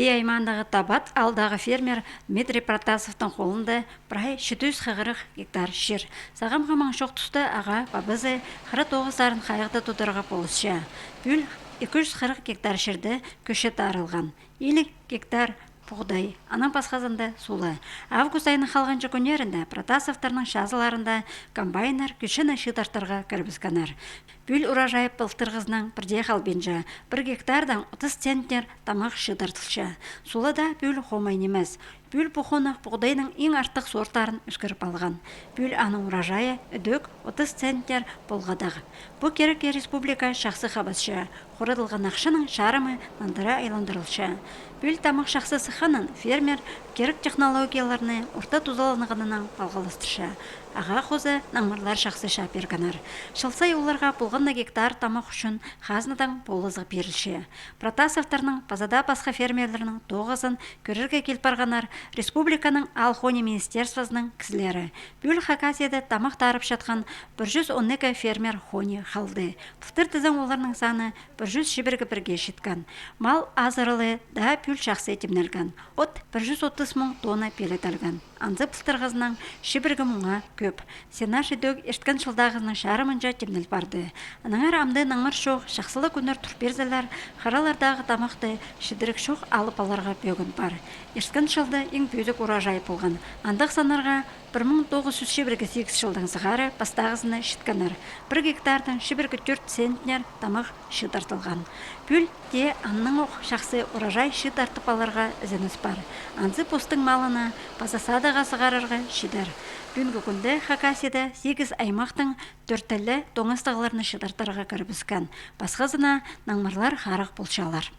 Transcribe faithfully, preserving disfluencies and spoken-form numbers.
Ті аймаандағы Табат аалдағы фермер Дмитрий Протасовтың холында прай читі чӱс хығырығ гектар чир. Сағамғы маң чох туста ағаа пабазы хыра тоғызарын хайығда тударға полысча. Пӱӱл ікі чӱс хырых гектар чирде кӧче таарылған, илиг гектар — пуғдай, анаң пасхазында — сула. Август айының халғанҷы кӱннерінде Протасовтарның чазыларында комбайннар кӧчені чыыдартарға кірібіскеннер. Пӱӱл урожай пылтырғызынаң пірдее халбинча, пір гектардаң отыс центнер тамах чыыдартылча. Сулада пӱӱл хомай нимес. Пӱӱл пу хонах пуғдайның иң артых сорттарын ӧскіріп алған. Пӱӱл аның урожайы ідӧк отыс центнер полғадағ. Пу кирекке республика чахсы хабасча, хорадылған ахчаның чарымы нандыра айландырылча. Пӱӱл тамах чахсы сыхханын фермер кирек технологияларны орта тузаланғанынаң палғалыстырча. Ағаа хоза наңмырлар чахсы чаа пиргеннер. Чыл сай оларға полған на гектар тамах ӱчӱн хазнадаң полызығ пирілче. Протасовтарның паза даа пасха фермерлернің тоғызын кӧрерге кил парғаннар республиканың аал хонии министерствозының кізілері. Пӱӱл Хакасияда тамах таарып чатхан пір чӱс он ікі фермер хонии халды. Пылтыр тізең оларның саны пір чӱс чибіргі пірге читкен. Мал азырылы даа пӱӱл чахсы тимнелген. От пір чӱс отыс муң тонна пеледілген. Анзы пылтырғызынаң чибіргі муңа кӧп. Сенаж ідӧк ирткен чылдағызының чарымынҷа тимнел парды. Аннаңар амды наңмыр чох, чахсы ла кӱннер тур пирзелер, хыралардағы тамахты чідірік чох алып аларға пӧгін пар. Ирткен чылда иң пӧзік урожай полған. Андағ саннарға пір муң тоғыс чӱс чибіргі сигіс чылдаң сығара пастағызына читкеннер. Пір гектардаң чибіргі тӧрт центнер тамах чыыдартылған. Пӱӱл тее аннаң ох чахсы урожай чыыдартып аларға ізеніс пар. Анзы постың малына паза садаға сығарарға чидер. Пӱӱнгі кӱнде Хакасияда сигіс аймахтаң тӧртелі тоңастығларны чыыдартарға кірібіскен. Пасхазына наңмырлар харах полчалар.